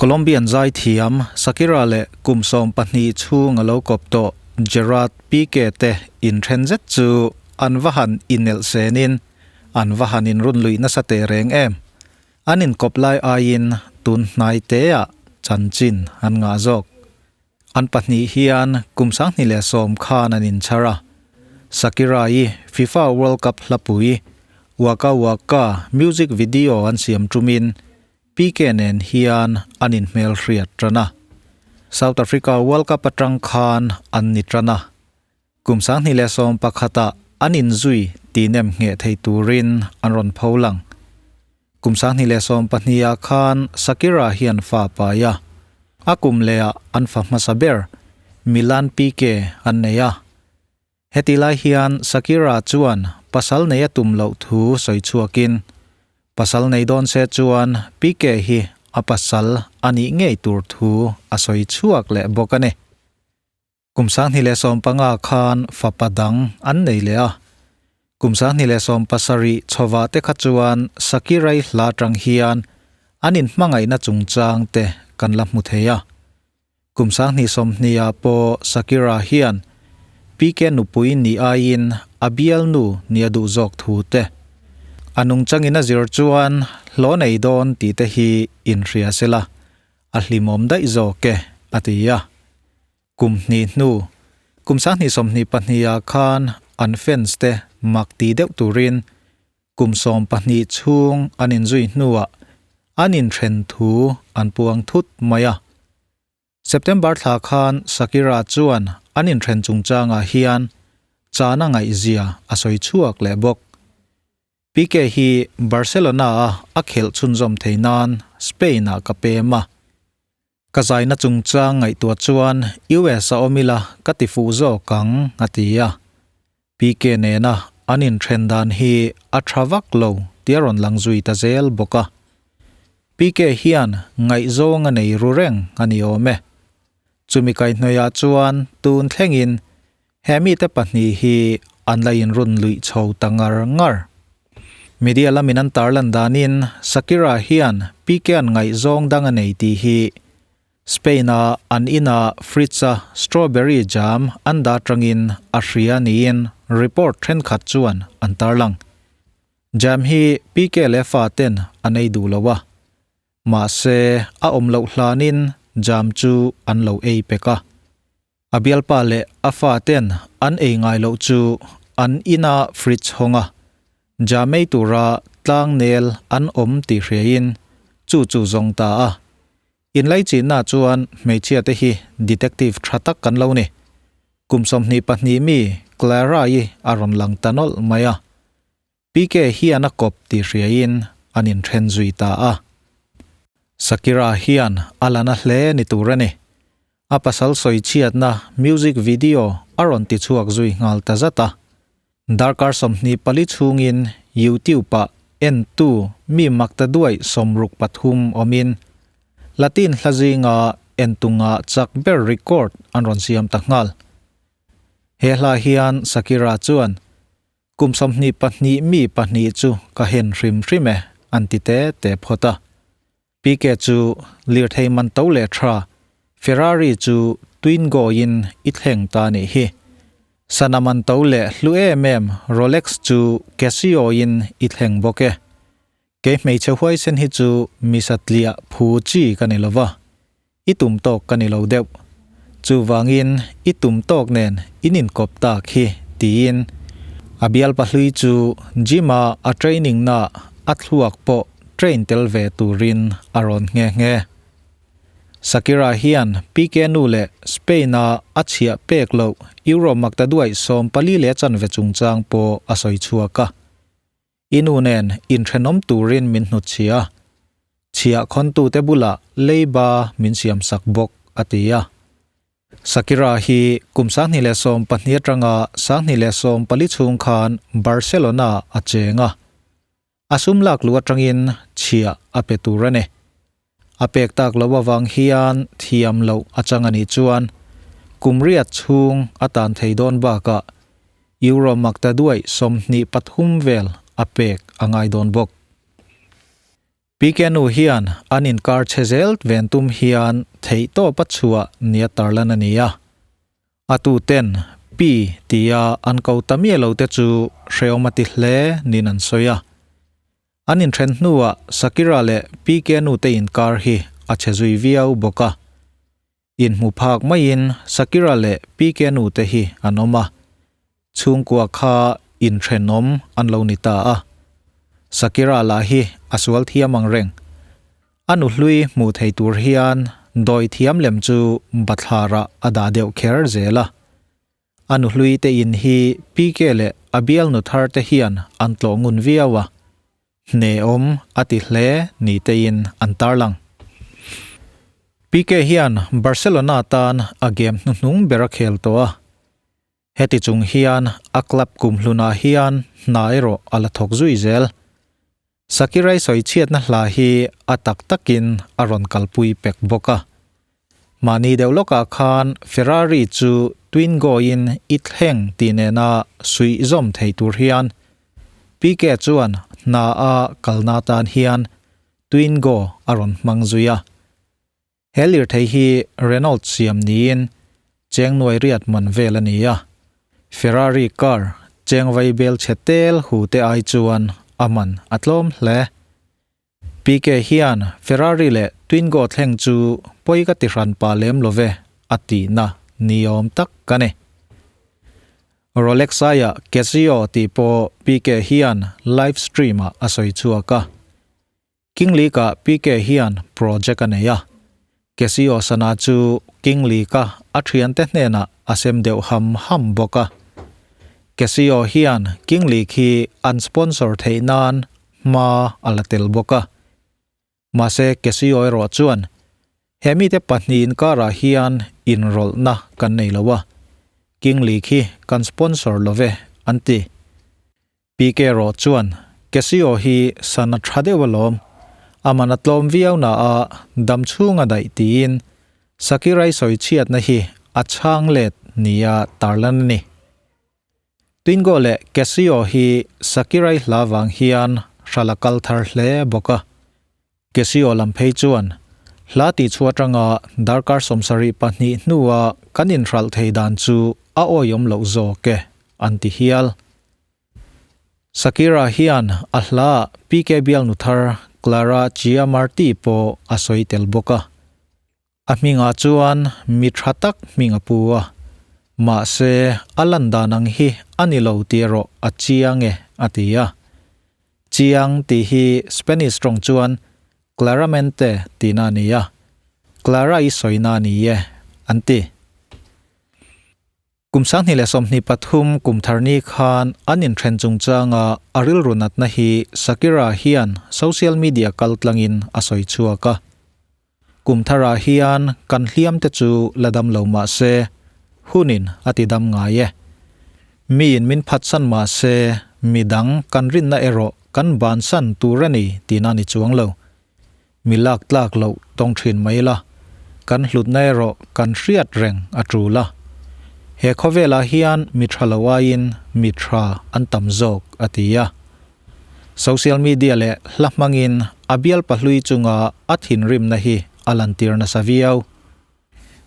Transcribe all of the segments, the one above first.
Colombian zaithiam Shakira leh kum 12 chhung a lo kawp tawh Gerard Pique te inthen zet chu an va han inelh senin an va han inrun lui nasa teh reng em. An inkawp lai aiin tun hnai teah chanchin an ngah zawk. An pahnih hian kum 2010 khan an inchhar a. Shakira i FIFA World Cup hlapui Waka Waka music video an siam tumin Pique nen hian an inhmel hriat tan a. South Africa World Cup atang khan an ni tan a. Kum 2011 ah an inzui tinem nge thei turin an rawn pholang. Kum 2012 ah khan Shakira hian fa paia. A kum leh ah an fa hmasa ber Milan Pique an nei a. Heti lai hian Shakira chuan pasal nei a tum loh thu sawi chhuakin pasal nei dawn se chuan Pique hi a pasal ani ngei tur thu a sawi chhuak leh bawk a ni. Kum 2015 khan fa padang an nei leh a. Kum 2017 chhowa te kha chuan Shakira i hla tang hian an inhmangaihna chungchang te kan la hmu thei a. Kum 2020 ah pawh Shakira hian Pique nupui ni aiin a bial nu ni a duh zawk thu te. Anung changin a zir chuan hlo nei dawn ti te hi inhria sela a hlimawm daih zawk e a ti a. Kum hnih hnu kum 2022 ah khan an fans te mak ti deuh turin kum 12 chhung an inzui hnuah an inthen thu an puang thut mai a. September thla khan Shakira chuan an inthen chungchangah hian chana ngaihzia a sawi chhuak leh bawk. Pique hi Barcelona a a khelh chhunzawm thei nan Spain ah ka pem a. Ka zaina chungchang ngaihtuah chuan US a awm ila ka ti fuh zawk ang a ti a. Pique nena an inthen dan hi a tha vak lo tia rawn lang zui ta zel bawk a. Pique hian ngaihzawng a nei ru reng a ni awm e. Chumi kaihhnawih ah chuan tun thlengin he mi te pahnih hi an la inrun lui chho ta ngar ngar. Media lamin an tarlan danin Shakira hian Pique an ngaihzawng dang a nei tih hi Spain a an ina fridge a strawberry jam an dah tangin a hria niin report thenkhat chuan an tarlang. Jam hi Pique leh fa ten an ei duh lo a. Mahse a awm loh hlanin jam chu an lo ei pek a. A bialpa leh a fa ten an ei ngai loh chu an ina fridge hawng a. Jam ei tura tlang nel an awm ti hriain chu chu zawng ta a. In lai chinna chuan hmeichhia te hi detective tha tak kan lo ni. Kum 22 mi Clara i a rawn lang ta nawlh mai a. Pique hian a kawp ti hriain an inthen zui ta a. Shakira hian a lana hle ni tur a ni. A pasal sawi chhiatna music video a rawn ti chhuak zui nghal ta zat a. Darkar 24 chhungin YouTube ah en tu mi makta duai 63 awmin Latin hlazinga en tunga chak ber record an rawn siam ta nghal. He hla hian Shakira chuan kum 22 mi pahnih chu ka hen hrim hrim e an ti te te phawt a. Pique chu lirthei man to leh tha Ferrari chu Twingo in i thleng ta ni hi. Sana man to leh hlu em em Rolex chu Casio in i thleng bawk e. Ke hmeichhe huai sen hi chu misatlia phu chi ka ni lova. I tum tawk ka ni lo deuh. Chu wangin i tum tawk nen in inkawp tak hi tiin a bial pahlui chu gym a a training na a thluak pawh train tel ve turin a rawn nge nge. Shakira hian Pique nu leh Spain a a chhiah pek lo Euro makta duai 44 leh chanve chungchang pawh a sawi chhuak a. Inu nen inthenawm turin min hnut chhia. Chhia khon tu te bula leiba min siam sak bawk a ti a. Shakira hi kum 2012 atanga 2014 chhung khan Barcelona a chenga. Asum lak lu atangin chhia a pe tur a ni. A pek tak lo awang hian thiam lo atang ani chuan kumriat chhung atan thei dawn baka Euro makta duai 23 vel a pek angai dawn bawk. Pique nu hian an inkar chhe zel ven tum hian theihtawp a chhuah nia tarlan a ni a. A tuten Pi tia an ko ta miah lo te chu hrehawm a ti hle niin an sawi a. An inthen hnuah Shakira leh Pique nu te inkar hi a chhe zui viau bawk a. Inhmu phak maiin Shakira leh Pique nu te hi an awm a, chhungkua kha inthenawm an lo ni ta a. Shakira lah hi a sual thiam ang reng. A nuhlui hmuh thei tur hian dawi thiam lem chu bathlarah a dah deuh kher zel a. A nuhlui te in hi Pique leh a bialnu thar te hian an tlawh ngun viau a. Hneawm a ti hle ni tein an tarlang. Pique hian Barcelona tan a game hnuhnung ber a khel tawh a. Heti chung hian a club kumhlunah hian hna erawh a la thawk zui zel. Sakirai sawichhiatna hla hi a tak takin a rawn kalpui pek bawk a. Mahni deuh lawkah khan Ferrari chu Twingo-in i thleng tih nena suih zawm thei tur hian Pique chuan hna a kalna tan hian Twingo a rawn hmang zui a. He lirthei hi Renault siam niin cheng nuai riat man vel a ni a, Ferrari car cheng vai bel chhe tel hu te ai chuan a man a tlawm hle. Pique hian Ferrari leh Twingo thleng chu pawi ka ti hran pah lem lo ve a tihna ni awm tak ka ni. Rolex aia Casio tih pawh Pique hian live stream ah a sawi chhuak a. King League-ah Pique hian project a nei a, Casio sana chu King League-a a thiante hnenah a sem deuh ham ham bawk a. Casio hian King League hi an sponsor theih nan hma a la tel bawk a. Mahse Casio erawh chuan he mite pahnih inkarah hian inrawlhna kan nei lo a, King League hi kan sponsor lo ve an ti. Pique rawh chuan Casio hi sana tha deuh alawm, a man a tlawm viau na a dam chhung a daih tiin Sakirai sawi chhiatna hi a chhang let nia tarlan a ni. Twingo leh Casio hi Sakirai hla vang hian hral a kal thar hle bawk a. Casio lam phei chuan hla tihchhuah atanga darkar 72 hnua kan inhralh thei dan chu a awihawm loh zawk e an ti hial. Shakira hian a hla Pique bialnu thar Clara Chiamarti pawh a sawi tel bawk a. A hmingah chuan mi tha tak hming a pu a, mahse a lan dan ang hi a ni lo tih erawh a chiang e a ti a. Chiang tih hi Spanish tawng chuan Claramente tihna a ni a, Clara i sawina a ni e an ti. Kum 2023 kum thar ni khan an inthen chungchanga a rilru natna hi Shakira hian social media kal tlangin a sawi chhuak a. Kum tharah hian kan hliam te chu la dam lo mah se, hunin a ti dam ngai e. Miin min phatsan mah se, midang kan rinna erawh kan bansan tur a ni tihna ni chuang lo. Mi lak tlak loh tawng thin mai la, kan hlutna erawh kan hriat reng a tul a. He khawvelah hian mi tha lo aiin mi tha an tam zawk, a ti a. Social media leh hla hmangin a bial pahlui chunga a thinrimna hi a lantir nasa viau.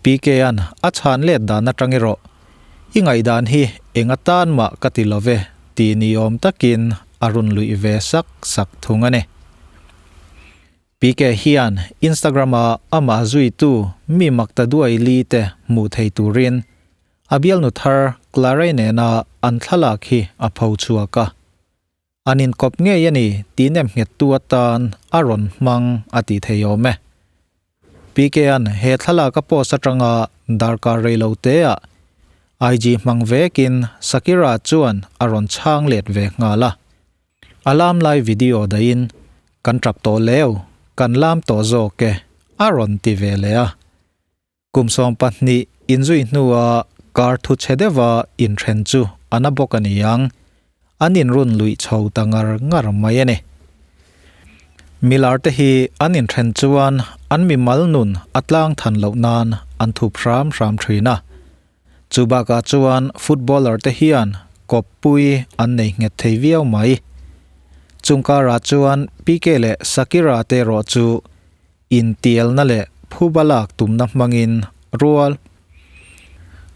PK-a'n a chhan let dan atang erawh, I ngaihdan hi eng atan mah ka ti lo ve tih ni awm takin a rawn luih ve sak sak thung a ni. PK hian Instagram-a amah zuitu mi mak ta duai li te hmuh thei turin a bialnu thar Clare nena an thlalak hi a pho chhuak a. An inkawp ngei a ni tih nem nghettu atan a rawn hmang a tih thei awm e. PK-a'n he thlalak a post atanga darkar rei lo teah IG hmang vekin Shakira chuan a rawn chhang let ve nghal a. A lam lai video dahin, Kan tap tawh leu, kan lam tawh zawk e, a rawn ti ve leh a. Kum 12 inzui hnua kar thu chhe deuha inthen chu a na bawk a ni ang, an inrun luih chho ta ngar ngar mai a ni. Milar te hi an inthen chuan an mimal nun a tlang than loh nan an thup hram hram thin a. Chu bakah chuan footballer te hian kawppui an nei nghet thei viau mai. Chung karah chuan Pique leh Shakira te erawh chu intialna leh phuba lak tumna hmangin rual.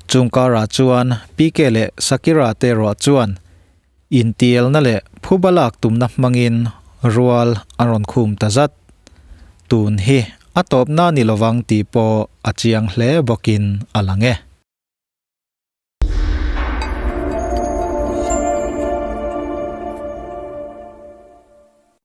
Chung karah chuan Pique leh Shakira te erawh chuan intialna leh phuba lak tumna hmangin rual an rawn khum ta zat. Tun hi a tawpna ni lovang tih pawh a chiang hle bawkin a lang e.